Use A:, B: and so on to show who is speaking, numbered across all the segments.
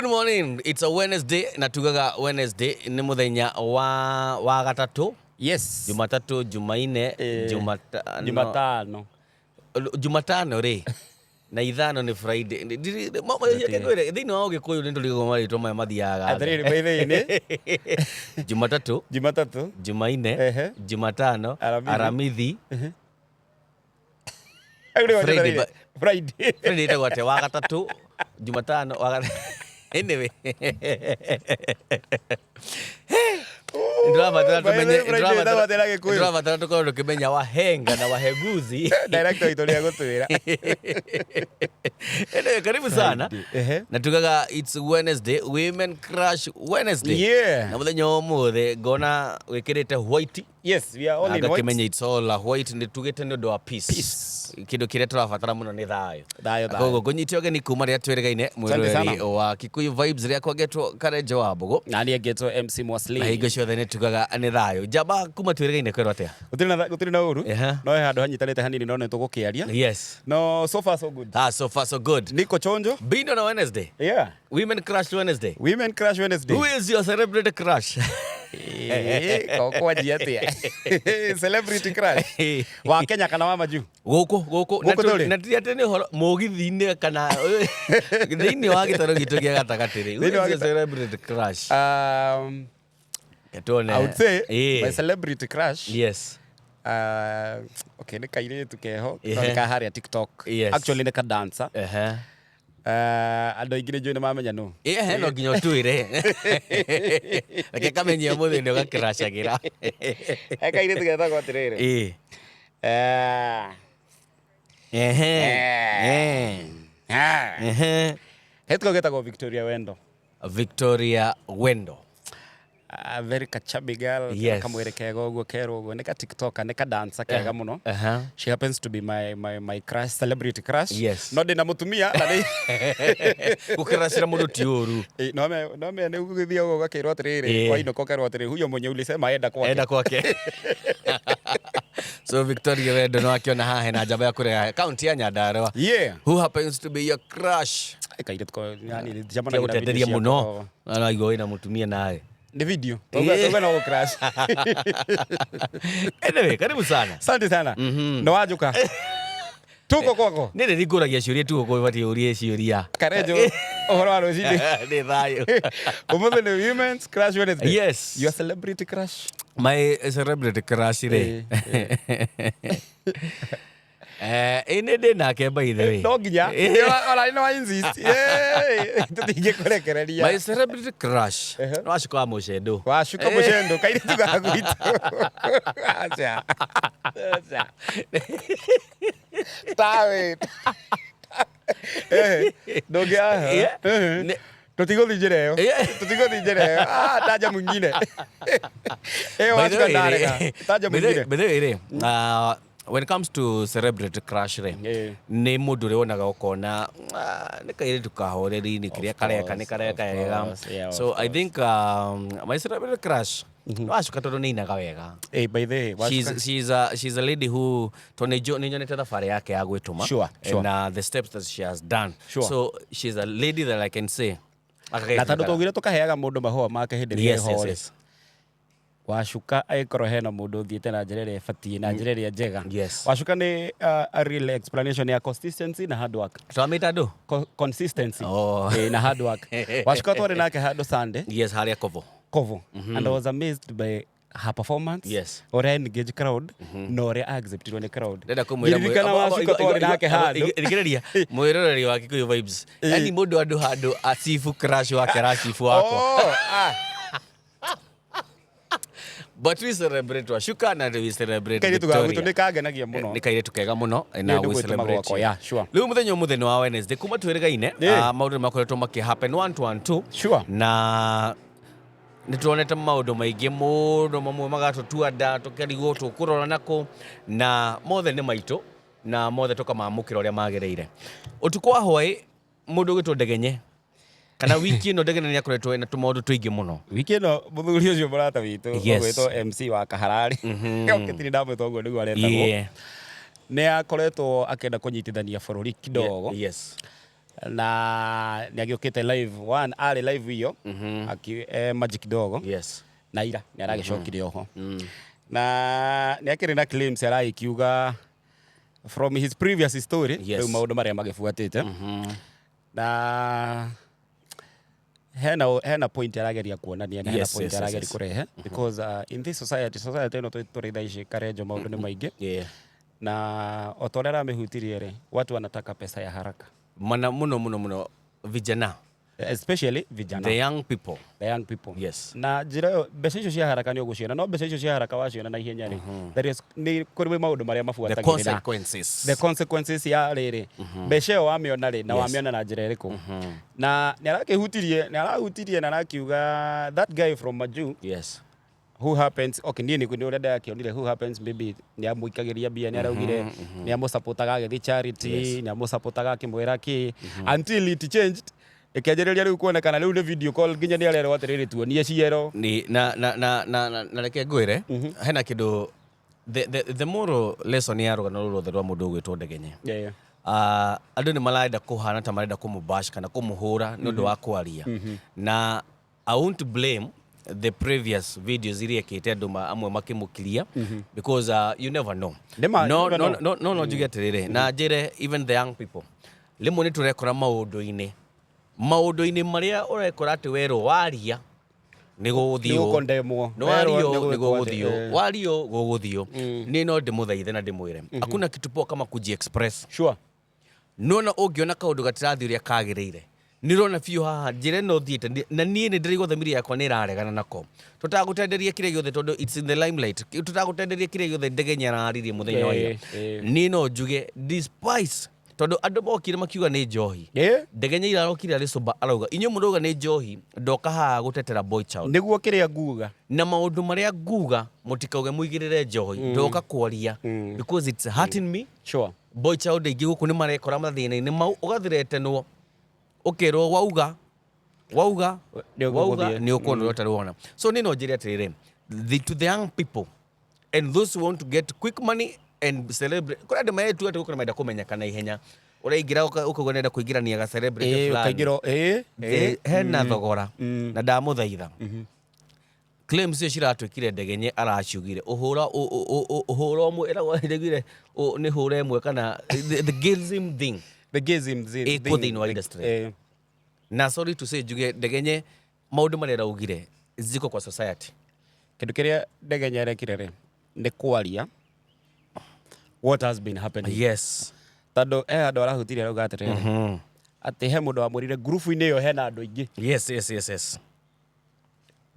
A: Good morning. It's a Wednesday na tugaga Wednesday nĩ mũthenya wa gatatũ.
B: Yes.
A: Jumatatu, Jumaine, Jumatano.
B: Jumatano.
A: Jumatano rĩ na ithano nĩ Friday. Reke ngwĩre, thĩinĩ wa Ũgĩkũyũ nĩ tũrigagwo marĩtwa maya mathiaga.
B: Atĩrĩrĩ, by the way, nĩ
A: Jumatatu,
B: Jumatatu,
A: Jumaine, Jumatano,
B: Aramithi.
A: Aramithi,
B: Friday,
A: Friday,
B: Friday.
A: Friday ĩtagwo atĩa? Wa gatatũ, Jumatano, wa gatatũ. Anyway. Ndĩrabatara
B: By the way,
A: tũmenye
B: Friday ĩtagwo atĩa na Gĩkũyũ?
A: ndĩrabatara tũkorwo tũkĩmenya wahenga na waheguzi.
B: Director witũ nĩ egũtwĩra.
A: Anyway, karibu sana.
B: Friday.
A: Na tugaga it's Wednesday, Women Crush Wednesday. Na mũthenya wa ũmũthĩ ngona wĩkĩrĩte white.
B: Yes, we are all in white.
A: Ngakĩmenya it's all a white, nĩ tugĩte nĩ ũndũ wa peace.
B: Peace.
A: Kĩndũ kĩrĩa tũrabatara mũno nĩ thayũ.
B: Thayũ, thayũ.
A: Koguo ngũnyite ũgeni kuma rĩrĩa twĩrĩgaine
B: Asante sana.
A: mwĩroreri wa Kikuyu Vibes rĩa kwangetwo Karenjo wa Mbũgũ.
B: Na niĩ ngetwo MC Mwasli.
A: Na hingo ciothe nĩ tugaga nĩ thayũ. Njamba kuma twĩrĩgaine kwĩrwo atĩa?
B: Gũtirĩ na ũru. No he handũ hanyitanĩte hanini no nĩ tũgũkĩaria. No so far so good.
A: Ah, so far so good.
B: Niko chonjo.
A: Bindo na Wednesday. Women Crush Wednesday.
B: Women Crush Wednesday.
A: Who is your celebrity crush?
B: Kokwanjia atĩa? Celebrity crush. Wa Kenya kana wa majuu?
A: Gũkũ gũkũ.
B: Gũkũ tũrĩ?
A: Na ti atĩ nĩ ũhoro mũgithi-inĩ kana thĩinĩ wa gĩtarũ gitũ gĩa gatagatĩ rĩ. Who
B: Thĩinĩ wa
A: is your
B: gĩtarũ-
A: celebrity crush? Tuone.
B: I would say my celebrity crush. Okay, nĩ kairĩtu keho no nĩ ka harĩa TikTok. Actually nĩ ka dancer. Andũ aingĩ nĩ njũĩ nĩ mamenya nũ.
A: Ehe, no nginya ũtwĩre. Reke kamenye ũmũthĩ nĩ ũgakĩracagĩra.
B: He kairĩtu getagwo atĩrĩrĩ. Kairĩtu kau getagwo Victoria Wendo.
A: Victoria Wendo.
B: A very kachubby girl. Kamwĩrĩ kega ũguo kerũ ũguo, nĩ ka TikToker, nĩ ka dancer kega mũno. She happens to be my crush, celebrity crush. No ndĩna mũtumia na nĩ
A: Gũkĩracĩra mũndũ ti ũru.
B: No me nĩ ũgũgĩthiĩ ũguo ũgakĩrwo atĩrĩrĩ, wainũka ũkerwo atĩrĩrĩ, huyo mwenye ulisema enda kwake.
A: Enda kwake. So Victoria Wendo no akĩona haha hena njamba ya kũreha kaunti ya Nyandarua. Who happens to be your crush?
B: Kairĩtu ko yani ndicemanagia na video
A: Gũtenderia
B: ciako.
A: mũno. Na naigua wĩna mũtumia nawe.
B: Nĩ video. Tauga no crush.
A: Anyway, karibu sana.
B: Asante sana. Nĩ wanjũka. Tuko kwako.
A: Nĩ rĩrĩ ngũragia ciũria tu gũkũ ũbatiĩ ũrie ciũria.
B: Karenjo ũhoro wa rũcinĩ.
A: Nĩ thayũ.
B: Ũmũthĩ nĩ Women's Crush Wednesday.
A: Yes.
B: Your celebrity crush.
A: My celebrity crush rĩ. Ĩ nĩ ndĩ nake by the way.
B: No nginya. Ona nĩ wa insist. Tũtingĩkũrekereria.
A: My celebrity crush. No Wacuka wa Mũcendo.
B: Wacuka Mũcendo kairĩtu ga gwitũ. Aca. Aca. Tawe. Ndũngĩ Tũtigũthiĩ njĩra ĩyo. Tũtigũthiĩ njĩra ĩyo. Ah, taja mwingine. Wacuka ndarega. Taja mwingine.
A: By the way rĩ, when it comes to celebrity crush rĩ, nĩ mũndũ ũrĩa wonaga ũkona nĩ kairĩtu kahoreri, nĩ kĩrĩa kareka nĩ kareka wega. So I think my celebrity crush Wacuka tondũ nĩ ainaga wega.
B: By the way, Wacuka.
A: She's a lady who tondũ nĩ nyonete thabarĩ yake ya gwĩtũma and the steps that she has done. So she's a lady that I can say
B: Na tondũ twaugire tũkaheaga mũndũ mahũa make hĩndĩ ĩrĩa eho rĩ. Wacuka angĩkorwo hena mũndũ ũthiĩte na njĩra ĩrĩa ĩbatiĩ na njĩra ĩrĩa njega. Wacuka nĩ a real explanation ya consistency na hard work.
A: Twamĩta ndũ?
B: Consistency.
A: Oh.
B: Na hard work. Wacuka twarĩ nake handũ Sunday.
A: Yes, harĩa Kobo.
B: Kobo. And I was amazed by her performance. Ũrĩa engage crowd na ũrĩa acceptirwo nĩ crowd.
A: Ndĩrenda kũmwĩra
B: Ngĩririkana Wacuka twarĩ nake handũ.
A: Thikĩrĩria mwĩroreri wa Kikuyu Vibes. Yaani mũndũ andũ handũ acibu crush wake aracibu wakwa.
B: Oh, ah.
A: But we celebrate Wacuka na we celebrate
B: Kairĩtu ga gwitũ
A: Victoria.
B: nĩ kangenagia mũno.
A: Nĩ kairĩtu kega mũno na
B: Nĩ
A: we
B: gwĩtũma
A: celebrate
B: gwakwa,
A: you.
B: yeah, sure.
A: Rĩu mũthenya ũmũthĩ nĩ wa Wednesday kuma twĩrĩgaine maũndũ nĩ makoretwo makĩ happen 1 to 1 2 na nĩ tuonete maũndũ maingĩ mũno, mamwe magatũtua nda tũkarigwo tũkũrora nakũ, na mothe nĩ maitũ na mothe tũkamamũkĩra ũrĩa magĩrĩire. Ũtukũ wa hwaĩ mũndũ ũgwĩtwo Ndegenye kana wiki ĩno Ndegenye nĩ akoretwo ena tũmaũndũ tũingĩ mũno.
B: Wiki ĩno mũthuri ũcio mũrata witũ ũgwĩtwo MC wa Kaharari, gĩtiri ndamwĩta ũguo nĩguo aretagwo, nĩ akoretwo akĩenda kũnyitithania bũrũri kidogo. Na nĩ agĩũkĩte live one arĩ live iyo aki maji kidogo. Na ira nĩ aragĩcokire oho na nĩ akĩrĩ na claims aragĩkiuga from his previous story. Rĩu maũndũ marĩa magĩbuatĩte na hena point arageria kuonania na hena point arageria kũrehe because in this society ĩno tũrĩ thaa ici, Karenjo, maũndũ nĩ maingĩ. Na o ta ũrĩa aramĩhutirie rĩ, watu wanataka pesa ya haraka.
A: Mana muno muno muno vijana.
B: Especially vijana.
A: The young people.
B: The young people. Na njĩra ĩyo mbeca icio cia haraka nĩ ũgũciona, no mbeca icio cia haraka waciona na ihenya rĩ, there is nĩ kũrĩ maũndũ marĩa
A: the
B: mabuatagĩrĩra.
A: Consequences.
B: The consequences ya rĩrĩ mbeca ĩyo wamĩona rĩ na wamĩona na njĩra ĩrĩkũ. Na nĩ arakĩhutirie, nĩ arahutirie na arakiuga that guy from Majuu who happens, okay, niĩ nĩ ũrĩa ndakĩonire, who happens maybe nĩ amũikagĩria mbia, nĩ araugire nĩ amũsupportaga agĩthiĩ charity, nĩ amũsupportaga akĩmwĩra kĩ, until it changed, ĩkĩanjĩrĩria rĩu kuonekana rĩu nĩ video call, nginya nĩ arerwo atĩrĩrĩ, tuonie ciero.
A: Ni na reke ngwĩre hena kĩndũ, the moral lesson ya rũgano rũrũ ruothe rwa mũndũ ũgwĩtwo Ndegenye. Andũ nĩ marenda kũhana ta marenda kũmũbash kana kũmũhũra nĩ ũndũ wa kwaria, na I won't blame the previous videos iria ekĩte andũ amwe makĩmũkiria because you never know.
B: Nĩma,
A: No,
B: you never
A: no,
B: know.
A: no njuge atĩrĩrĩ na njĩre even the young people, rĩmwe nĩ tũrekora maũndũ-inĩ marĩa ũrekora atĩ werwo waria nĩ gũgũthiĩ ũũ.
B: Nĩ
A: Nĩ wario
B: Werwo
A: nĩ gũgũthiĩ
B: nĩ
A: ũũ. Wario gũgũthiĩ niĩ no ndĩmũthaithe na ndĩmwĩre hakuna kitu poa kama kuji-express. Nona ũngĩona kaũndũ gatirathiĩ ũrĩa kagĩrĩire, nĩ ũrona biũ haha njĩra ĩno thiĩte na niĩ nĩ ndĩraigua thamiri yakwa nĩ ĩraregana nako, tũtagũtenderia kĩrĩa gĩothe tondũ it's in the limelight, tũtagũtenderia kĩrĩa gĩothe Ndegenye araririe mũthenya wa ira. Niĩ no njuge despite tondũ andũ mokire makiuga nĩ njohi, Ndegenye irarokire arĩ sober, arauga inyuĩ mũrauga nĩ njohi, ndoka haha gũtetera boy child.
B: Nĩguo kĩrĩa nguga.
A: Na maũndũ marĩa nguga mũtikauge mũigĩrĩre njohi, ndoka kwaria because it's hurting me. Boy child aingĩ gũkũ nĩ marekora mathĩna-inĩ mau, ũgathiretenwo ũkerwo wauga wauga
B: Nĩ
A: wauga
B: ũgũthiĩ.
A: nĩ ũkuona ũrĩa ũtarĩ wona. So niĩ no njĩre atĩrĩrĩ, to the young people and those who want to get quick money and celebrate, kũrĩ andũ maretua atĩ gũkũ nĩ marenda kũmenyekana ihenya, ũraingĩra ũkauga nenda kũingĩrania ga celebrity fulani.
B: Ũkaingĩrwo
A: Hena thogora na ndamũthaitha, claims icio ciratuĩkire Ndegenye araciugire ũhũra ũhũra ũmwe ĩragwo ndegire nĩ hũra ĩmwe kana the gayism thing.
B: The gayism thing.
A: Ĩkuo thĩinĩ wa industry. Na sorry to say, njuge Ndegenye maũndũ marĩa araugire ziko kwa society.
B: Kĩndũ kĩrĩa Ndegenye arekire rĩ nĩ kwaria what has been happening, tondũ he handũ arahutirie arauga atĩrĩrĩ, atĩ he mũndũ wamwĩrire ngurubu-inĩ ĩyo hena andũ aingĩ.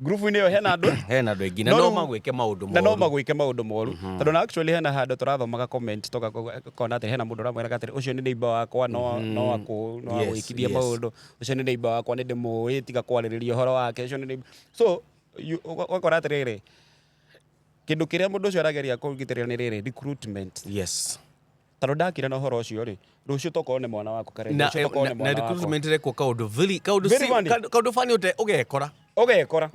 B: Ngurubu-inĩ ĩyo hena andũ
A: Hena andũ aingĩ na
B: No
A: no magwĩke maũndũ
B: na no
A: moru.
B: Magwĩke maũndũ moru, tondũ na actually hena handũ tũrathomaga comment tũkona atĩ hena mũndũ ũramwĩraga atĩrĩ, ũcio nĩ neighbor wakwa, no akũ no agwĩkithie maũndũ, ũcio nĩ neighbor wakwa, nĩ ndĩmũĩ, tiga kwarĩrĩria ũhoro wake, ũcio nĩ neighbor. So ũgakora atĩrĩrĩ, kĩndũ kĩrĩa mũndũ ũcio arageria kũgitĩrĩra nĩ rĩrĩ recruitment, tondũ ndakira na ũhoro ũcio rĩ, rũciũ tokorwo nĩ mwana waku Karen,
A: Na
B: rũciũ tokorwo nĩ
A: na
B: mwana wakwa.
A: Recruitment rekwo kaũndũ very kaũndũ
B: Very funny.
A: Kaũndũ funny ũte ũgekora.
B: Ũgekora.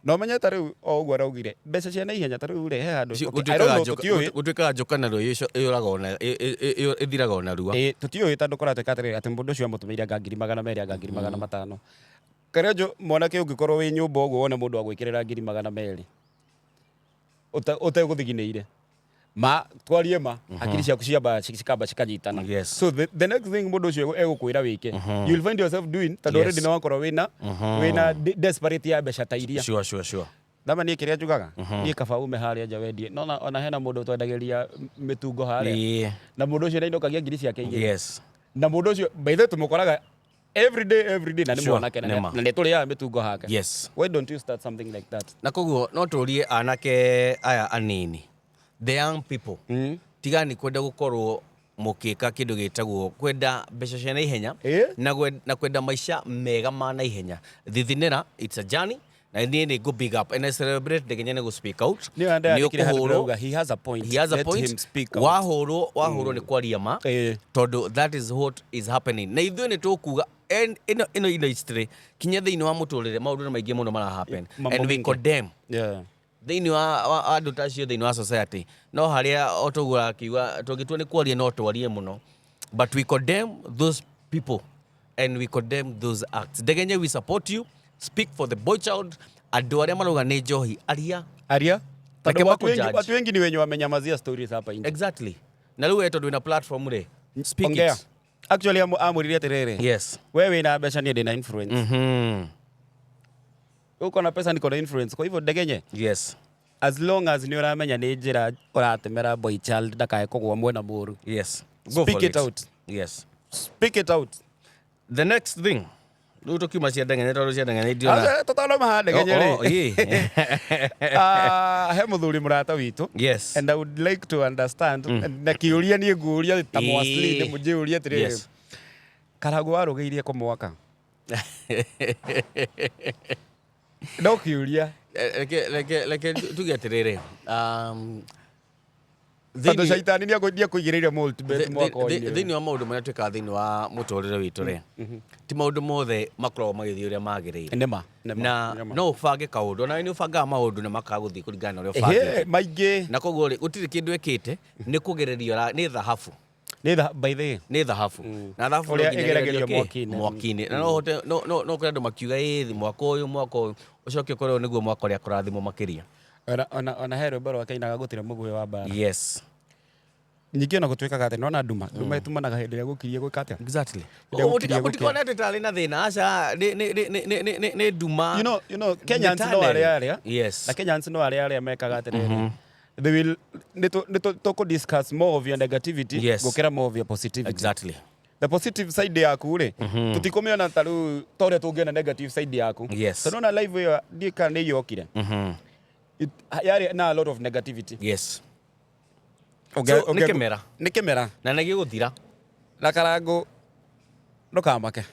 B: Na ũmenye ta rĩu o ũguo araugire mbeca cia naihenya, ta rĩu rĩ he handũ, okay, I don't know, tũtiũĩ.
A: Gũtuĩkaga njoka narua yũraga ona ĩthiraga ona rua.
B: Ĩ, tũtiũĩ tondũ kũratuĩka atĩrĩrĩ, atĩ mũndũ ũcio amũtũmĩire anga 200,000, anga 500,000. Karenjo, mwanake, ũngĩkorwo wĩ nyũmba ũguo wone mũndũ agwĩkĩrĩra 200,000 ũtegũthiginĩire, ma twarie ma, hakiri ciaku ciamba cikamba cikanyitana. So the next thing mũndũ ũcio egũkwĩra wĩke, you will find yourself doing, tondũ already nĩ wakorwo wĩna desperate ya mbeca ta iria.
A: Sure sure sure
B: Thama niĩ kĩrĩa njugaga, niĩ kaba ume harĩa nja wendie. Nona ona hena mũndũ twendagĩria mĩtungo harĩa na mũndũ ũcio nĩainũkagia ngiri ciake 2. Na mũndũ ũcio, by the way, tũmũkoraga every day, every day, na nĩ mwanake na
A: nĩma.
B: na nĩ tũrĩaga mĩtungo hake. Why don't you start something like that?
A: Na koguo no tũrie anake aya anini, the young people, tigani kwenda gũkorwo mũkĩka kĩndũ gĩtagwo kwenda mbeca cia naihenya na kwenda maica mega ma naihenya. Thithinĩra, it's a journey, na niĩ nĩ ngũ big up and I celebrate Ndegenye nĩ gũ speak out.
B: Nĩ
A: Nĩ
B: ndandĩkire handũ
A: ũkũhũrwo.
B: ndĩrauga, he has a point.
A: He has a
B: Let
A: point.
B: him speak out.
A: Wahũrwo nĩ kwaria ma, tondũ that is what is happening, na ithuĩ nĩ tũkuga and ĩno industry kinya thĩinĩ wa mũtũrĩre maũndũ nĩ maingĩ mũno mara happen
B: Mambo
A: and we
B: mingi.
A: condemn thĩinĩ wa andũ ta acio thĩinĩ wa society, no harĩa o tũguo akiuga tũngĩtua nĩ kwaria no twarie mũno, but we condemn those people. And we condemn those acts. Ndegenye, we support you. Speak for the boy child. Andũ arĩa marauga nĩ njohi, aria.
B: Aria.
A: Reke
B: Tondũ watu wengi,
A: makũjudge.
B: watu wengi ni wenye wamenyamazia stories hapa nje.
A: Exactly. Na rĩu we tondũ wĩna platform rĩ, speak.
B: Ongea.
A: It.
B: Actually amwĩrire atĩrĩrĩ, wewe wĩna mbeca, niĩ ndĩna influence. Uko na pesa, niko na influence. Kwa hivyo Ndegenye, as long as nĩ ũramenya nĩ njĩra ũratemera boy child ndakae kũgwa mwena mũru,
A: Go
B: speak
A: for
B: it out. Speak it out.
A: The next thing, rĩu tũkiuma cia Ndegenye, tondũ cia Ndegenye ndiona.
B: Aca, tũtanoma ha Ndegenye
A: Oh,
B: rĩ, Ah, he mũthuri mũrata witũ and I would like to understand, na kĩũria niĩ ngũria ta mwasli nĩ mũnjĩũrie atĩrĩrĩ, Karangũ warũgĩirie kũ mwaka no kĩũria.
A: Reke tuge atĩrĩrĩ,
B: tondũ caitani nĩekũigĩrĩire multibet mwaka ũyũ.
A: Thĩinĩ wa maũndũ marĩa twĩkaga thĩinĩ wa mũtũrĩre witũ rĩ, ti maũndũ mothe makoragwo magĩthiĩ ũrĩa magĩrĩire.
B: Nĩma nĩma,
A: Na
B: nĩma.
A: no ũbange kaũndũ, ona nĩ ũbangaga maũndũ na makaga gũthiĩ kũringana na ũrĩa
B: Ehe,
A: ũbangĩte.
B: Maingĩ.
A: Na koguo rĩ, gũtirĩ kĩndũ ĩkĩte nĩ kũgererio nĩ thahabu.
B: Nĩ by the way.
A: Nĩ thahabu, na thahabu no
B: Ũrĩa
A: nginya
B: ĩgeragĩrio
A: ĩgererio kĩ?
B: mwaki-inĩ.
A: Mwaki-inĩ. Na no ũhote no kũrĩ andũ makiuga ĩ mwaka ũyũ, mwaka ũyũ ũcoke ũkorwo nĩguo mwaka ũrĩa kũrathimwo makĩria.
B: Ona he rwĩmbo rwake ainaga, gũtirĩ mũguĩ wa mbara. Ningĩ ona gũtuĩkaga atĩ nona nduma ĩtumanaga hĩndĩ ĩrĩa gũkirie gwĩka atĩa? Hĩndĩ ĩrĩa gũkirie gũkĩa.
A: Mũtikone atĩ tarĩ na thĩna, aca, nĩ nduma.
B: Kenyans
A: Nĩ
B: no
A: tunnel.
B: arĩa arĩa na Kenyans no arĩa arĩa mekaga atĩrĩrĩ, they will nĩ tũkũ discuss more of your negativity gũkĩra more of your positivity. The positive side yaku rĩ, tũtikũmĩona ta rĩu ta ũrĩa tũngĩona negative side yaku. Tondũ ona live ĩyo ndiĩ kana nĩ yokire, yarĩ na a lot of negativity.
A: So, nĩ kĩmera.
B: Nĩ kĩmera.
A: Na nĩ gĩgũthira.
B: Na Karangũ, ndũkamake.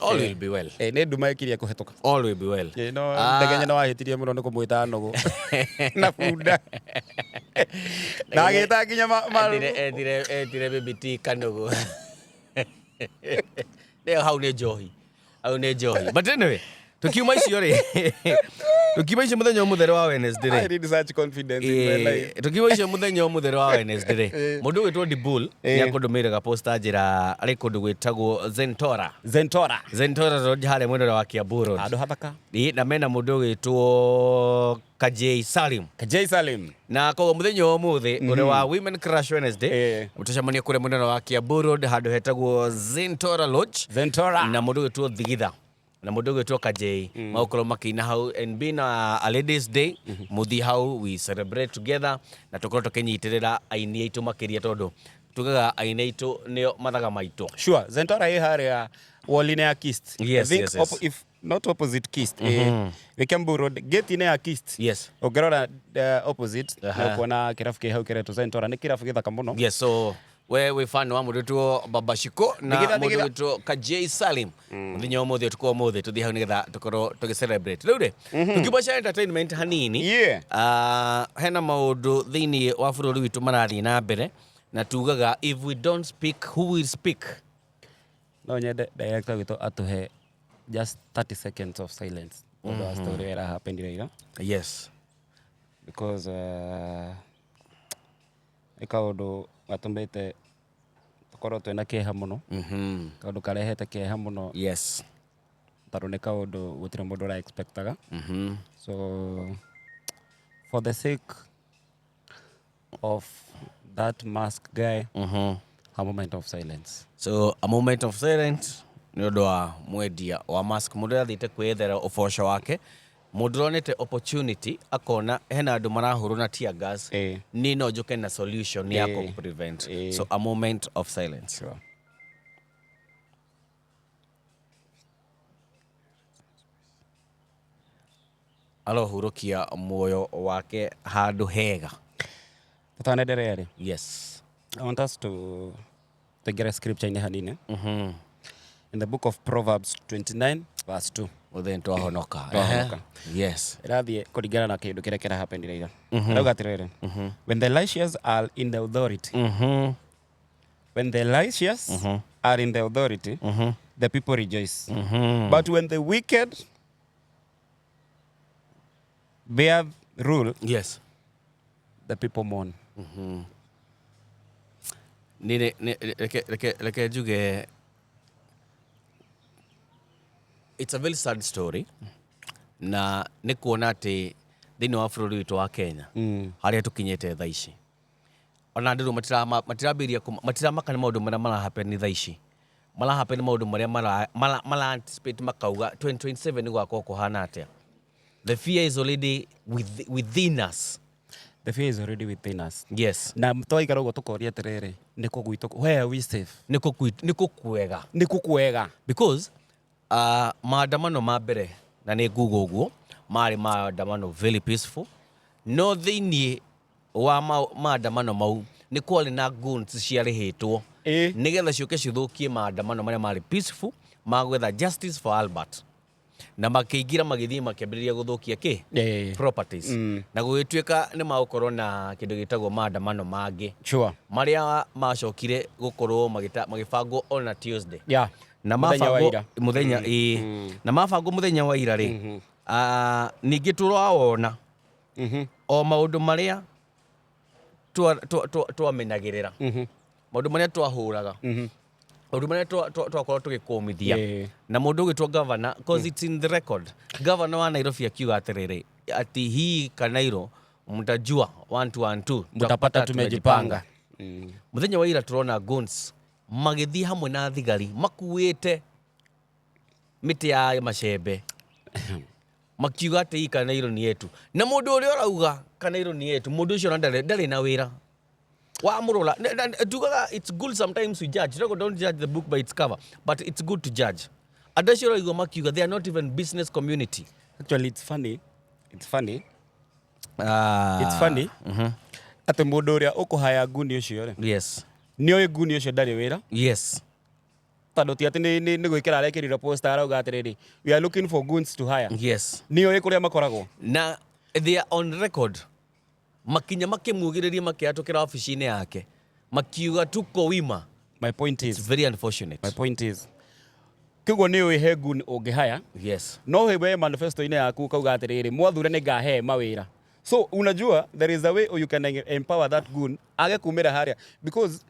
A: All will be well.
B: Eh, nĩ nduma ĩkirie kũhetũka.
A: All will be well.
B: Eh, no.
A: Ah.
B: Ndegenye no wahĩtirie mũno nĩ kũmwĩta nũgũ na bunda na agĩta nginya
A: Etire baby T kanugu. Nĩyo hau nĩ njohi, hau nĩ njohi. But anyway, tukiuma icio rĩ, tukiuma icio mũthenya ũmũthĩ wa Wednesday
B: I
A: rĩ,
B: need such confidence in my life.
A: Tukiuma icio mũthenya ũmũthĩ wa Wednesday rĩ, mũndũ ũgwĩtwo Dibul nĩ akũndũmĩire gaposta njĩra arĩ kũndũ gwĩtagwo Zentora.
B: Zentora.
A: Zentora Road harĩa mwena ũrĩa wa Kiambu Road.
B: Handũ hathaka.
A: Ĩ, na mena mũndũ ũgwĩtwo Kajei Salim.
B: Kajei Salim.
A: Na koguo mũthenya wa ũmũthĩ ũrĩ wa Women Crush Wednesday, tũcemanie kũrĩa mwena wa Kiambu Road handũ hetagwo Zentora Lodge.
B: Zentora.
A: Na mũndũ ũgwĩtwo Thigitha na mũndũ ũgwĩtwo Kajei magũkorwo makĩina hau, and being a ladies day, mũthiĩ hau, we celebrate together na tũkorwo tũkĩnyitĩrĩra aini aitũ makĩria, tondũ tugaga aini aitũ nĩo mathaga maitũ.
B: Sure, Zentora ĩ harĩa wall-inĩ ya Kist. I think if not opposite Kist, wĩ Kiambu Road, gate-inĩ ya Kist. Ũngĩrora opposite, nĩ ũkuona kĩrabu kĩ hau kĩretwo Zentora. Nĩ kĩrabu gĩthaka mũno.
A: Yes, so we wĩ fan wa mũndũ wĩtwo Baba Shiko na
B: Ndigitha,
A: mũndũ
B: ndigitha.
A: wĩtwo Kajei Salim, mũthenya wa ũmũthĩ, ũtukũ wa ũmũthĩ, tũthiĩ hau nĩgetha tũkorwo tũgĩ celebrate. Rĩu rĩ, tũkiuma cia entertainment hanini, hena maũndũ thĩinĩ wa bũrũri witũ marathiĩ na mbere, na tugaga if we don't speak, who will speak?
B: No nyende director witũ atũhe just 30 seconds of silence ũndũ wa story ĩrĩa ĩrahappenire ira, because nĩ kaũndũ gatũmĩte tũkorwo twĩna kĩeha mũno, kaũndũ karehete kĩeha mũno, tondũ nĩ kaũndũ gũtirĩ mũndũ ũra expectaga. So for the sake of that mask guy, a moment of silence.
A: So a moment of silence nĩ ũndũ wa mwendia wa mask, mũndũ ũrĩa athiĩte kwĩyethera ũboco wake, mũndũ ũronete opportunity akona hena andũ marahũrwo na tear gas, niĩ no njũke na solution ya kũ prevent. So a moment of silence.
B: Sure.
A: Arohurũkia muoyo wake handũ hega.
B: Tũtanenderea rĩ, I want us to tũingĩre scripture-inĩ hanini, in the book of Proverbs 29 verse 2.
A: Mũthĩ nĩtwahonoka.
B: Twahonoka. Ĩrathiĩ kũringana na kĩndũ kĩrĩa kĩrahappenire ira. Rauga atĩrĩrĩ, when the righteous are in the authority, when the righteous are in the authority, the people rejoice, but when the wicked bear rule, the people mourn.
A: Nĩ reke njuge It's a very sad story, na nĩ kuona atĩ thĩinĩ wa bũrũri witũ wa Kenya, harĩa tũkinyĩte thaa ici, ona andũ rĩu matirambĩrĩria matiramaka nĩ maũndũ marĩa marahappen thaa ici, marahappen maũndũ marĩa mara anticipate, makauga 2027 nĩ gwakorwo kũhana atĩa. The fear is already within us.
B: The fear is already within us.
A: Yes.
B: Na twaikara ũguo tũkoria atĩrĩrĩ, nĩkũ gwitũ, where are we safe?
A: Nĩkũ kwega?
B: Nĩkũ kwega?
A: Because maandamano ma mbere, na nĩ nguga ũguo, marĩ maandamano very peaceful, no thĩinĩ wa maandamano mau nĩ kwarĩ na goons ciarĩhĩtwo nĩgetha ciũke cithũkie maandamano marĩa marĩ peaceful ma gwetha justice for Albert, na makĩingĩra, magĩthiĩ, makĩambĩrĩria gũthũkia kĩ properties, na gũgĩtuĩka nĩ magũkorwo na kĩndũ gĩtagwo maandamano mangĩ marĩa macokire gũkorwo magĩbangwo ona Tuesday na
B: Mũthenya wa
A: mabangwo
B: ira.
A: Mũthenya, ĩĩ, na mabangwo mũthenya wa ira rĩ, ningĩ tũrawona o maũndũ marĩa twamenyagĩrĩra, maũndũ marĩa twahũraga, maũndũ marĩa twakorwo tũgĩkũmithia na mũndũ ũgĩtwo governor, cause it's in the record, governor wa Nairobi akiuga atĩrĩrĩ, ati hii Kanairo mtajua 1 2 1 2.
B: Mtapata tumejipanga.
A: Mũthenya wa ira tũrona goons magĩthiĩ hamwe na thigari makuĩte mĩtĩ ya macembe, makiuga atĩ hii Kanairo ni yetu. Na mũndũ ũrĩa ũrauga Kanairo ni yetu, mũndũ ũcio ona ndarĩ na wĩra wamũrora. Tugaga it's good sometimes we judge. Don't, don't judge the book by its cover, but it's good to judge. Andũ acio ũraigua makiuga, they are not even business community.
B: Actually, it's funny, it's funny, it's funny atĩ mũndũ ũrĩa ũkũhaya nguni ũcio rĩ, nĩ oĩ nguni ũcio ndarĩ wĩra, tondũ ti atĩ nĩ gwĩkĩra arekĩrire poster arauga atĩrĩrĩ, "We are looking for goons to hire." Nĩ oĩ kũrĩa makoragwo.
A: Na they are on record, makinya makĩmugĩrĩria, makĩatũkĩra obici-inĩ yake, makiuga tuko wima.
B: My point
A: It's
B: is,
A: very unfortunate.
B: My point is, kĩguo nĩ ũĩ he goon ũngĩhaya, no we manifesto-inĩ yaku ukauga atĩrĩrĩ, mwathure nĩ ngahe mawĩra. So unajua there is a way you can empower that goon age kumĩra harĩa, because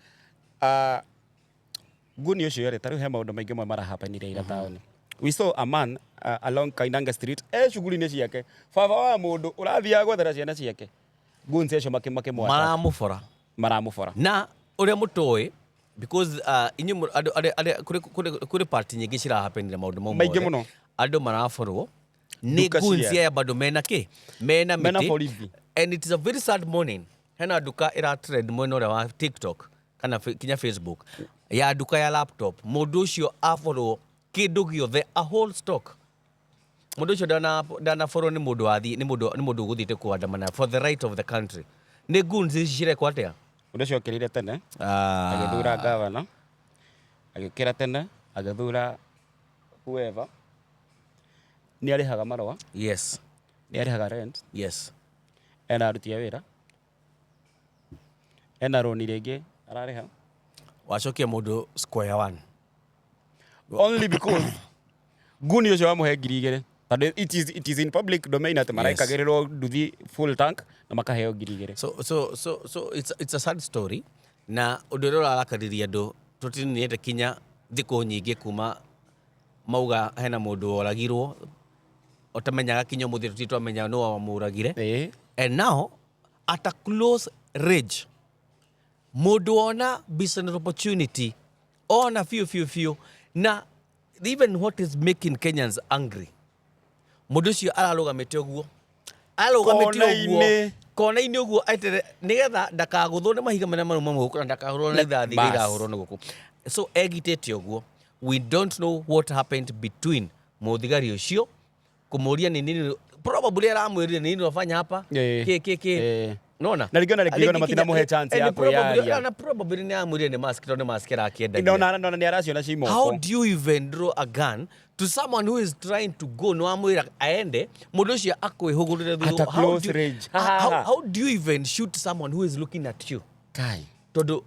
B: goon ũcio rĩ, tarĩu he maũndũ maingĩ mwe marahapenire ira taũni. We saw a man along Kainanga Street e shughuli-inĩ ciake, baba wa mũndũ ũrathiaga gwethera ciana ciake, goons acio makĩmwata.
A: Maramũbora.
B: Maramũbora.
A: Na ũrĩa mũtoĩ, because inyuĩ andũ arĩa kũrĩ party nyingĩ cirahapenire maũndũ mau
B: Maingĩ
A: mothe.
B: Mũno.
A: Andũ maraborwo nĩ
B: Nduka
A: goons aya, bado mena kĩ, mena
B: Mena
A: mĩtĩ.
B: borithi.
A: And it is a very sad morning. Hena nduka ĩra trend mwena ũrĩa wa TikTok kana kinya Facebook, ya nduka ya laptop. Mũndũ ũcio aborwo kĩndũ gĩothe, a whole stock. Mũndũ ũcio ndanaborwo nĩ mũndũ wathi nĩ mũndũ ũgũthiĩte kũandamana for the right of the country. Nĩ goons ici cirekwo atĩa?
B: Mũndũ ũcio okĩrire tene, agĩthura gavana, agĩkĩra tene, agĩthura whoever, nĩ arĩhaga marũa, nĩ arĩhaga rent, ena aruti a wĩra, ena rũni rĩngĩ ararĩha.
A: Wacokia mũndũ square one.
B: Only because nguni ũcio wamũhe 2,000, tondũ it is in public domain atĩ marekagĩrĩrwo nduthi full tank na makaheo 2,000.
A: So it's a sad story, na ũndũ ũrĩa ũrarakaririe andũ, tũtininĩte kinya thikũ nyingĩ kuma mauga hena mũndũ woragirwo ũtamenyaga, kinya ũmũthĩ tũtirĩ twamenya nũ wamũragire. And now at a close range, mũndũ wona business opportunity ona biũ biũ biũ. Na even what is making Kenyans angry, mũndũ ũcio ararũgamĩte ũguo, arũgamĩte ũguo
B: Kona-inĩ.
A: Kona-inĩ ũguo, eterere nĩgetha ndakagũthwo nĩ mahiga marĩa marauma gũkũ na ndakahũrwo nĩ ithathi iria
B: Bas.
A: irahũrwo nĩ gũkũ. So egitĩte ũguo, we don't know what happened between mũthigari ũcio kũmũria nĩ nini, probably aramwĩrire, "Nini unafanya hapa?" Kĩ kĩ kĩ. Nona
B: Na rĩngĩ ona rĩngĩ ona matinamũhe chance ya kwĩyaria.
A: Na probably nĩ amwĩrire nĩ mask, tondũ nĩ mask arakĩendagia.
B: Ndona nĩ araciona ci
A: How
B: moko.
A: do you even draw a gun to someone who is trying to go? No amwĩra aende, mũndũ ũcio akwĩhũgũrĩre
B: At a
A: thutha. How
B: close
A: do you-
B: range.
A: How do you even shoot someone who is looking at you?
B: Kai.
A: Tondũ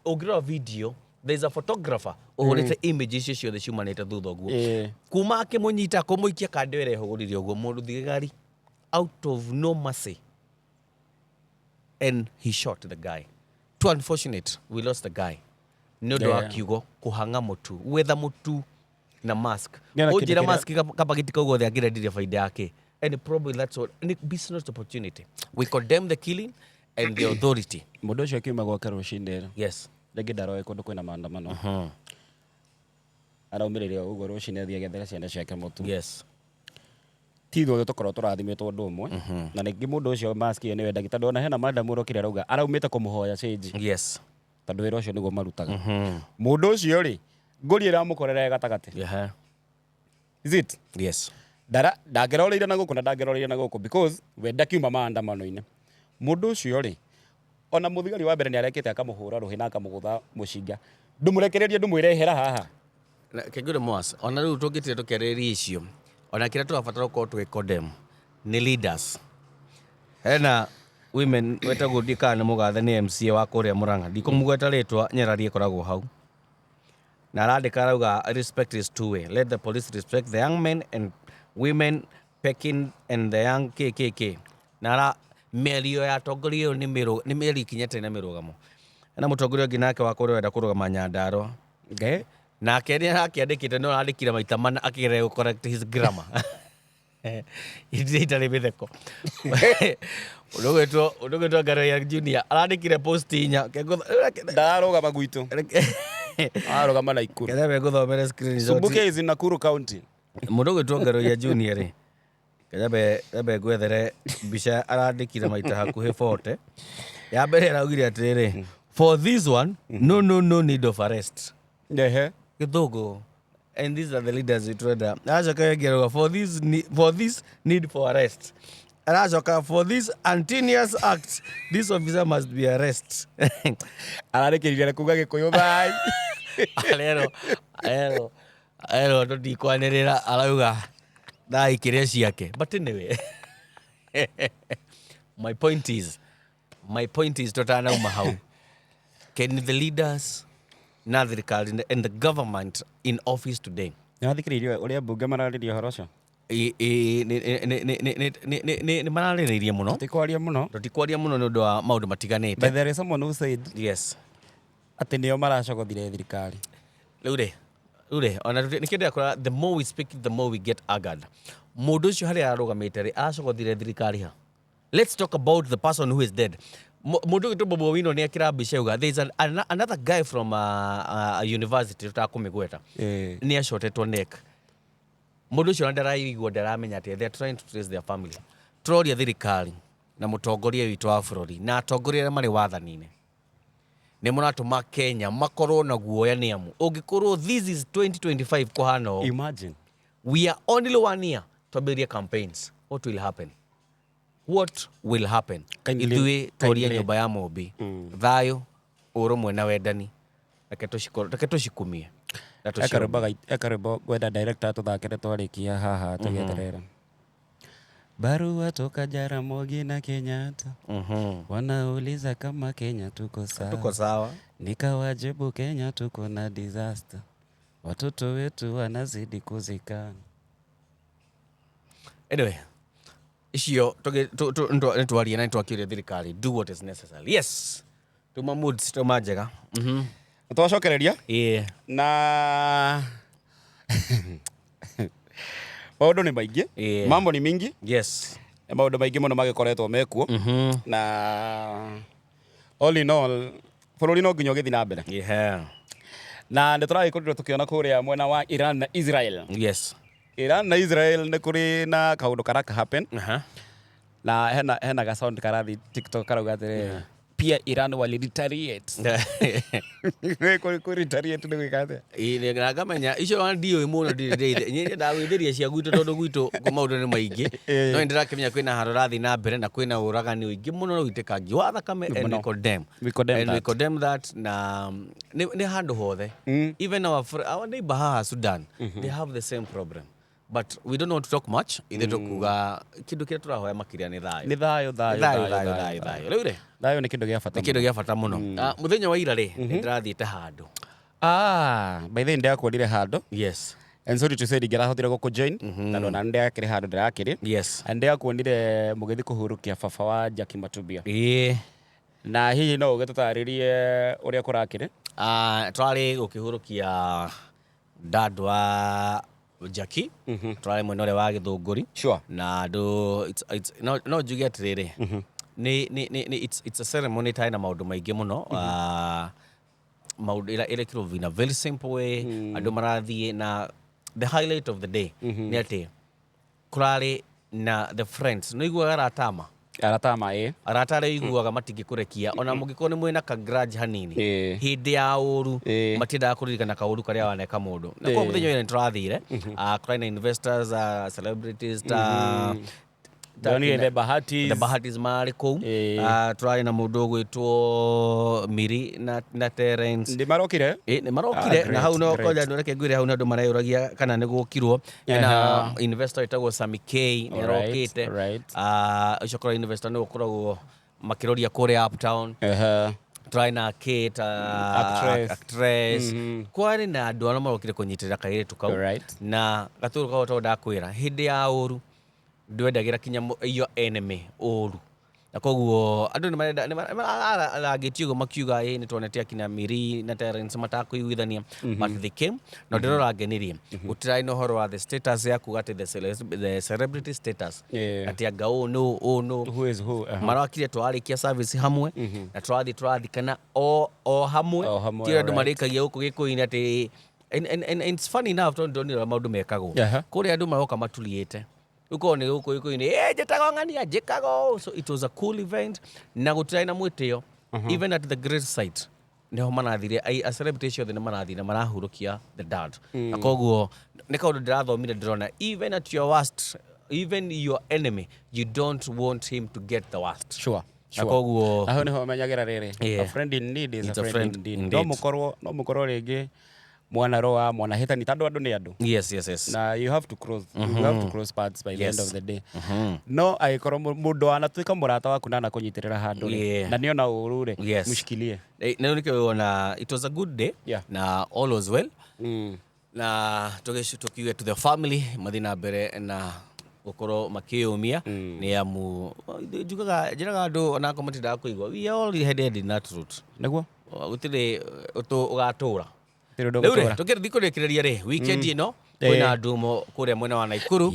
A: ũngĩrora video, there is a photographer ũhũrĩte image icio ciothe ciumanĩte thutha ũguo, kuma akĩmũnyita kũmũikia kando ĩrĩa ĩhũgũrire ũguo mũndũ thigari, out of no mercy, and he shot the guy. Too unfortunate, we lost the guy nĩ ũndũ wa kiugo kũhang'a mũtu, gwetha mũtu. Na mask.
B: Nĩona kĩndũ
A: Ũnjĩra
B: kĩrĩa-
A: mask kabagiti kau gothe angĩrendirie baida yake. And probably that's what nĩ business opportunity. We condemn the killing and the authority.
B: Mũndũ ũcio akiuma gwake rũcinĩ rĩ, rĩngĩ ndaroĩ kũndũ kwĩna maandamano, araumĩrĩire o ũguo rũcinĩ, athiĩ agethera ciana ciake mũtu. Ti ithuothe tũkorwo tũrathimĩtwo ũndũ ũmwe, na ningĩ mũndũ ũcio mask ĩyo nĩwe ndagĩtarĩ, tondũ ona hena madam ũrokire arauga araumĩte kũmũhoya change, tondũ wĩra ũcio nĩguo marutaga. Mũndũ ũcio rĩ, ngũri ĩramũkorera ĩ gatagatĩ. Is it?
A: Yes.
B: Ndara ndangĩroreire na gũkũ na ndangĩroreire na gũkũ, because we ndakiuma maandamano-inĩ. Mũndũ ũcio rĩ, ona mũthigari wa mbere nĩ arekĩte akamũhũra rũhĩ na akamũgũtha mũcinga, ndũmũrekererie, ndũmwĩre ehera haha.
A: Kengure Mwas, ona rĩu tũngĩtire tũkĩarĩrĩria icio, ona kĩrĩa tũrabatara gũkorwo tũgĩ condemn nĩ leaders. Hena women wetagwo, ndiĩ kana nĩ mũgathe, nĩ MCA wa kũrĩa Murang'a, ndikũmũgweta rĩtwa, nyarari ĩkoragwo hau na arandĩka, arauga, "Respect is two way. Let the police respect the young men and women pecking and the young kkk." Na ara mĩario ya atongoria ĩyo nĩ mĩario ikinyĩte na mĩrũgamo. Na mũtongoria ũngĩ nake wa kũrĩa ũrenda kũrũgama Nyandarua.
B: Ngai.
A: Nake nĩ arakĩandĩkĩte, no arandĩkire maita mana akĩgeria gũ correct his grammar. Itarĩ mĩtheko. Ũndũ ũgwĩtwo Ngaroya Junior arandĩkire post inya.
B: Ndararũgama gwitũ, ararũgama Naikuru.
A: Ketha ngũthomere screenshot.
B: Subukia is in Nakuru County.
A: Mũndũ ũgwĩtwo Ngaroya Junior rĩ, kanyambe ngwethere mbica. Arandĩkire maita hakuhĩ 40. Ya mbere araugire atĩrĩrĩ, "For this one, no, no, no need of arrest." Gĩthũngũ. And these are the leaders we turenda. Aracoka ĩngĩ arauga, "For this need for arrest." Aracoka, "For this antinious act, this officer must be arrest."
B: Ararĩkĩrĩria kuga Gĩkũyũ thai.
A: Arero tũtikwanĩrĩra, arauga thaa ikĩrĩa ciake. But anyway, my point is tũtanauma hau, can the leaders na thirikari and the government in office today
B: Nĩwathikĩrĩirie ũrĩa mbunge mararĩria ũhoro ũcio?
A: Nĩ mararĩrĩirie mũno.
B: Tũtikwaria mũno.
A: Tũtikwaria mũno nĩ ũndũ wa maũndũ matiganĩte.
B: But there is someone who said atĩ nĩo maracogothire thirikari.
A: Rĩu rĩ ona nĩkĩo ndĩrakora, the more we speak, the more we get angered. Mũndũ ũcio harĩa ararũgamĩte rĩ, aracogothire thirikari ha? Let's talk about the person who is dead. Mũndũ ũgĩtwo Bobi Owino nĩ akĩra mbica yuga there is another guy from a university tũtakũmĩgweta, nĩ acotetwo neck. Mũndũ ũcio ona ndaraigua, ndaramenya atĩ they are trying to trace their family. Tũroria thirikari na mũtongoria witũ wa bũrũri na atongoria arĩa marĩ wathani-inĩ, nĩ mũratũma Kenya makorwo na guoya, nĩ amu ũngĩkorwo this is 2025 kũhana ũũ,
B: Imagine.
A: we are only one year twambĩrĩrie campaigns. What will happen? What will happen? Ithuĩ tũrie nyũmba ya Mũmbi, thayũ, ũrũmwe na wendani, reke tũcikumie na tũcirũmie.
B: Ekarwĩmbo ngwenda director tũthakĩre twarĩkia haha tũgĩeterera. Barua toka Jaramogi na Kenyatta, wanauliza kama Kenya tuko sawa.
A: Tuko sawa.
B: Nikawajibu Kenya tuko na disaster, watoto wetu wanazidi kuzikana.
A: Anyway, icio nĩ twaria na nĩ twakĩũria thirikari, do what is necessary. Yes, tuma moods tuma njega.
B: Twacokereria na maũndũ nĩ maingĩ. Mambo ni mingi. Maũndũ maingĩ mũno magĩkoretwo mekuo, na all in all bũrũri no nginya ũgĩthiĩ na mbere. Na nĩ tũragĩkorirwo tũkĩona kũrĩa mwena wa Iran na Israel. Iran na Israel nĩ kũrĩ na kaũndũ karaka happen. Na hena ga sound karathi TikTok karauga atĩrĩrĩ, pia Iran wali retaliate. Kũ retaliate nĩ gwĩka atĩa?
A: Ĩ, na ngamenya icio ona ndiũĩ mũno, ndirĩ nyendaga gwĩthĩria cia gwitũ tondũ gwitũ maũndũ nĩ maingĩ. No nĩ ndĩrakĩmenya kwĩna haro rathiĩ na mbere na kwĩna ũragani ũingĩ mũno na ũitĩkangi wa thakame, and we
B: Mũno.
A: condemn.
B: We condemn
A: And we
B: that.
A: condemn that. Na nĩ handũ hothe, even our neighbor haha Sudan, they have the same problem, but we don't want to talk much. Ithuĩ tũkuga kĩndũ kĩrĩa tũrahoya makĩria nĩ thayũ.
B: Nĩ thayũ, thayũ.
A: Thayũ, thayũ, thayũ, thayũ. Rĩu rĩ,
B: Thayũ nĩ kĩndũ gĩa bata.
A: Nĩ kĩndũ gĩa bata mũno. Ah, mũthenya wa ira rĩ, nĩ ndĩrathiĩte handũ.
B: Ah, by the way, ndĩrakuonire handũ. And sorry to say, ndingĩrahotire gũkũ join tondũ ona ndĩrakĩrĩ handũ ndĩrakĩrĩ. And ndĩrakuonire mũgĩthiĩ kũhurũkia baba wa Jackie Matubia. Na hihi no ũgĩtũtarĩrie ũrĩa kũrakĩrĩ?
A: Ah, twarĩ gũkĩhurũkia Dad wa Jackie tũrarĩ mwena ũrĩa wa Gĩthũngũri. Na andũ no njuge atĩrĩrĩ, nĩ it's a ceremony ĩtarĩ na maũndũ maingĩ mũno. Maũndũ ĩrekirwo in a very simple way. Andũ marathiĩ na the highlight of the day nĩ atĩ kũrarĩ na the friends, nĩ iguaga aratama.
B: Arata ma, ĩ.
A: Arata arĩa iguaga matingĩkũrekia ona mũngĩkorwo nĩ mwĩna ka grudge hanini. Hĩndĩ ya ũru matiendaga kũririkana kaũru karĩa waneka mũndũ, na koguo mũthenya ũyũ nĩ tũrathire, kũrarĩ na investors, celebrities ta
B: Ndonire the Bahatis.
A: The Bahatis marĩ kũu. Tũrarĩ na mũndũ ũgwĩtwo Miri na Terence.
B: Ndĩ marokire?
A: Ĩ, nĩ marokire. Na hau no koja andũ, reke ngwĩre, hau nĩ andũ mareyũragia kana nĩ gũkirwo. Hena investor ĩtagwo Sami K, nĩ arokĩte. Ũcio korwo investor nĩ ũkoragwo makĩroria kũrĩa uptown. Tũrarĩ na Kate,
B: Actress.
A: Actress. Kwarĩ na andũ arĩa marokire kũnyitĩrĩra kairĩtu kau. Na gatũrũ kau, tondũ ndakwĩra, hĩndĩ ya ũru ndwendagĩra kinya your enemy ũru, na koguo andũ nĩ marenda nĩ mararangĩtie ũguo makiuga ĩ nĩ tuonete akina Miri na Terence matakũiguithania, but they came. Na ndĩrora ngenirie gũtirarĩ na ũhoro wa the status ya kuga atĩ the celebrity status, atĩ anga ũũ nũ, ũũ nũ.
B: Who is who?
A: Marakire twarĩkia service hamwe na tũrathiĩ tũrathikana o hamwe.
B: O hamwe.
A: Ti andũ marĩkagia gũkũ gĩkũyũ-inĩ atĩ and it's funny enough tondũ ndonire ũrĩa maũndũ mekagwo kũrĩa, andũ maroka maturiĩte. Ũkorwo nĩ gũkũ gĩkũyũ-inĩ, "Ĩ, njĩtagwo ng'ania, njĩkaga ũũ." So it was a cool event na gũtirarĩ na mwĩtĩo. Even at the great site nĩho marathire, a celebrity acio othe nĩ marathire marahurũkia the dad, na koguo nĩ kaũndũ ndĩrathomire ndĩrona, even at your worst, even your enemy, you don't want him to get the worst. Na koguo
B: Na hau niho menyagĩra rĩrĩ, a friend in need is
A: It's
B: a friend indeed.
A: Indeed.
B: No mũkorwo rĩngĩ mwanarũa, mwanahĩtani, tondũ andũ nĩ andũ. Na you have to cross paths by the end of the day. No angĩkorwo mũndũ wanatuĩka mũrata waku na anakũnyitĩrĩra handũ rĩ, na nĩona ũru rĩ, mũshikilie.
A: Na rĩu nĩkĩo wona it was a good day na all was well, na tũkiuge to the family mathiĩ na mbere na gũkorwo makĩyũmia, nĩ amu njugaga njĩraga andũ onakorwo matindaga kũigua, we are all headed in that route.
B: Nĩguo.
A: Gũtirĩ ũgatũra.
B: Gũtirĩ ũndũ
A: Rĩu rĩ,
B: ũgũtũra.
A: tũkĩrĩthi kũrĩkĩrĩria rĩ, weekend ĩno kwĩna Ndumo kũrĩa mwena wa Naikuru.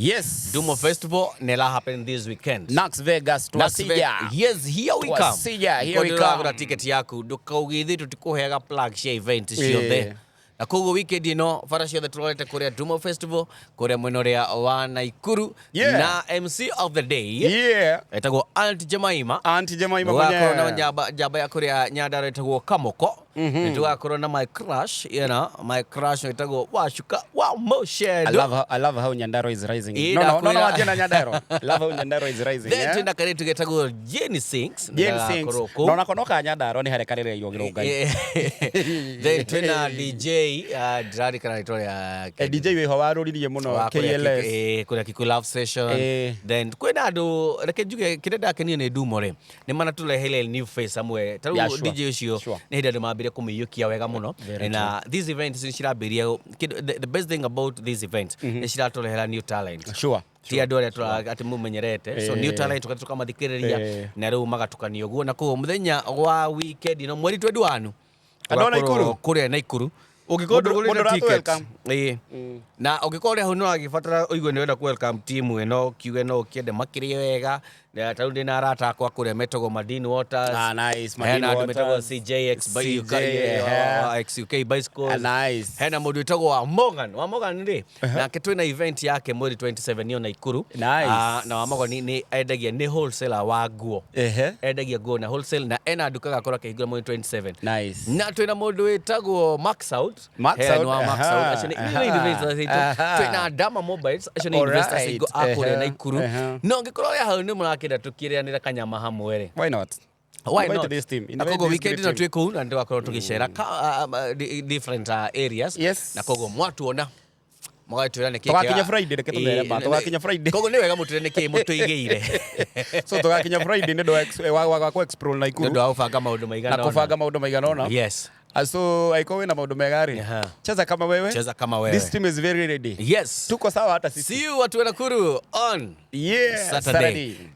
A: Ndumo Festival nĩ ĩra happen this weekend.
B: Nax Vegas.
A: Nax
B: Twasija.
A: Yes, here we come.
B: Twasija, here we
A: Ũkorwo ũragũra
B: come.
A: ticket yaku, ndũkauge ithuĩ tũtikũheaga plug cia event ciothe. Na koguo weekend ĩno bara ciothe tũrorete kũrĩa Ndumo Festival kũrĩa mwena ũrĩa wa Naikuru. Na MC of the day etagwo Aunt Jemaima.
B: Auntie Jemima.
A: Tũgakorwo na
B: mwenyewe.
A: njamba ya kũrĩa Nyandarua ĩtagwo Kamoko. Nĩ tũgakorwo na my crush, my crush ĩtagwo Wacuka wa Motion.
B: I love how Nyandarua is rising.
A: Ĩ,
B: No,
A: ndakwĩra.
B: wachia na Nyandarua. I love how Nyandarua is rising.
A: Then
B: Yeah?
A: twĩna kairĩtu getagwo Jenny Sings.
B: Jane Sings.
A: Nĩgagakorwo kũu.
B: No nako no ka Nyandarua nĩ harekarĩrĩirwo Gĩrũngai.
A: Then twĩna DJ, ndĩrarikana rĩtwa rĩake.
B: DJ wĩho warũririe mũno
A: Wa kũrĩa
B: KLS.
A: Kũrĩa Kikuyu Love Session. Then kwĩna andũ, reke njuge kĩrĩa ndakenio nĩ Ndumo rĩ, nĩ manatũreheire new face amwe ta rĩu DJ ũcio. Nĩ hĩndĩ andũ mambire kũmĩiyũkia wega mũno.
B: Very.
A: Na these events nĩ cirambĩrĩria the best thing about this event nĩ ciratũrehera new talent, ti andũ arĩa atĩ mũmenyerete, so new talent tũgathiĩ tũkamathikĩrĩria na rĩu magatukania ũguo. Na koguo mũthenya wa weekend ĩno mweri 21
B: Andũ a Naikuru?
A: Kũrĩa Naikuru, ũngĩkorwo
B: Mũndũ
A: ndũgũrĩte
B: ũratũ
A: ticket
B: welcome.
A: Ĩĩ. Na ũngĩkorwo ũrĩa hau nĩ ũragĩbatara ũigue nĩ ũrenda ku welcome team ĩno, kiuge no ũkĩende makĩrĩe wega. Na ta rĩu ndĩna arata akwa kũrĩa metagwo Madini Waters.
B: Ah, nice.
A: Hena
B: Madini
A: andũ metagwo
B: Waters.
A: CJX
B: CJ,
A: UK, XUK Bicycles.
B: Ah, nice.
A: Hena mũndũ wĩtagwo wa Morgan, wa Morgan rĩ, nake twĩna event yake mweri 27 yo Naikuru.
B: Nice.
A: Ah, na wa Morgan nĩ endagia, nĩ wholesaler wa nguo. Endagia nguo na wholesale, na ena nduka gakorwo akĩhingũra mweri 27.
B: Nice.
A: Na twĩna mũndũ wĩtagwo Max Out.
B: Max
A: Hena
B: Out,
A: wa Max Out. Acio nĩ investors aitũ. Twĩna Dama Mobiles, acio nĩ investors aitũ a kũrĩa Naikuru. Na ũngĩkorwo wĩ hau nĩ mũrakĩenda tũkĩrĩanĩra kanyama hamwe rĩ,
B: Why not?
A: why
B: Invite
A: not?
B: this team.
A: Na
B: Invite
A: koguo
B: this
A: weekend
B: great
A: ĩno
B: team.
A: twĩ kũu na nĩtũgakorwo tũgĩcera different areas. Na koguo mwatuona mũgatwĩra nĩkĩ
B: Tũgakinya Friday, reke tũthere ma, tũgakinya Friday.
A: Koguo nĩ wega mũtwĩre nĩkĩ mũtũigĩire.
B: So tũgakinya Friday nĩ ũndũ wa ku explore
A: nĩ
B: Naikuru
A: ũndũ wa gũbanga maũndũ maigana
B: na
A: ũna.
B: kũbanga maũndũ maigana ũna. So aiko wĩna maũndũ mega rĩ, cheza kama wewe.
A: Cheza kama wewe.
B: This team is very ready. Tuko sawa hata sisi.
A: See you watu wa Nakuru on
B: Yeah,
A: Saturday.
B: Saturday.